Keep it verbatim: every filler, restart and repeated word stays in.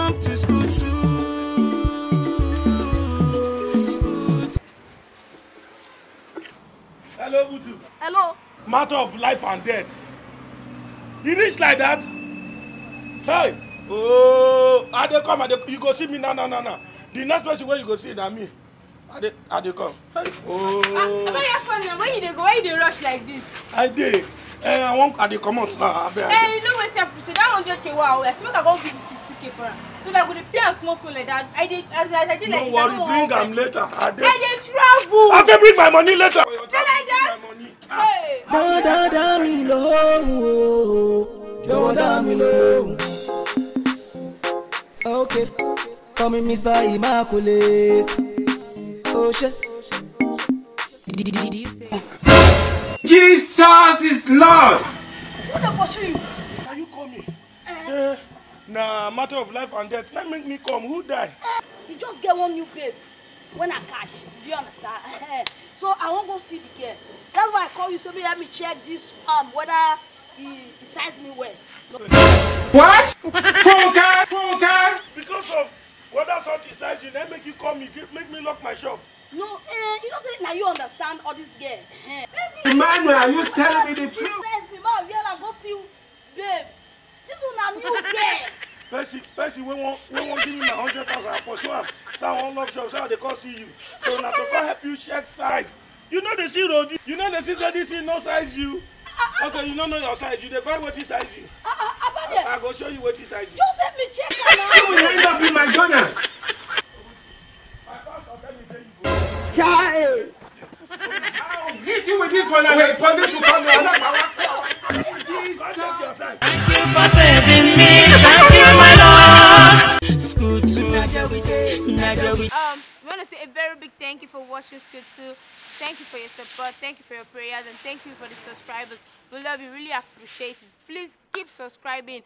Come to school too. School. Hello, Butu. Hello. Matter of life and death. You reach like that? Hey, oh, I dey come, I dey, you go see me now, now, now, now. The next person wey you go see na me. I dey, I dey come. Hey, oh. Ah, Abaya, funny. Where you dey go? Why you dey rush like this? I dey. Eh, I wan, I dey comot now. Abeg, I dey. Eh, you know wetin happen? Say that hundred K, wow, I say make I go give you fifty K for am. So that I go dey pay am small small like that. I dey, as, as I dey like this, I no worry, bring am later. I dey. I dey travel. I say bring my money later. Bring my money. Ah. Hey. Don't, don't, don't me low. Don't, don't me low. Okay. Call me Mister Immaculate. Oh shit. Jesus is Lord. Who dey pursue you? Na you call me. Eh. Say na matter of life and death. Na make me come. Who die? Eh, you just get one new babe. When I cash, do you understand? So I wan go see the girl. That's why I call you. So me help me check this palm whether he, he size me well. What? Funke! Funke! Because of whether salt is size you, then make you call me, give, make me lock my shop. No, eh, you know say na you understand all this girl. Eh. Emmanuel, are you telling me the truth? He size me, ma, where I go see you, babe. This one na new girl. Person, person wey wan, wey wan give me my hundred thousand, I pursue am. Say I wan lock shop, say I dey come see you. So na to come help you check size. You no dey see road. You no dey see say this thing no size you. Okay, you no know your size. You dey find wetin size you. Ah, ah, Abade. I, I go show you wetin size you. Just help me check am now. You will end up in McDonald's. My pastor tell me say you go. Chai! I'll hit you with this one and the police will come. Come take your size. Thank you for saving me. Thank you, my Lord. School two. Um, we want to say a very big thank you for watching School two. Thank you for your support. Thank you for your prayers, and thank you for the subscribers. We love you. Really appreciate it. Please keep subscribing.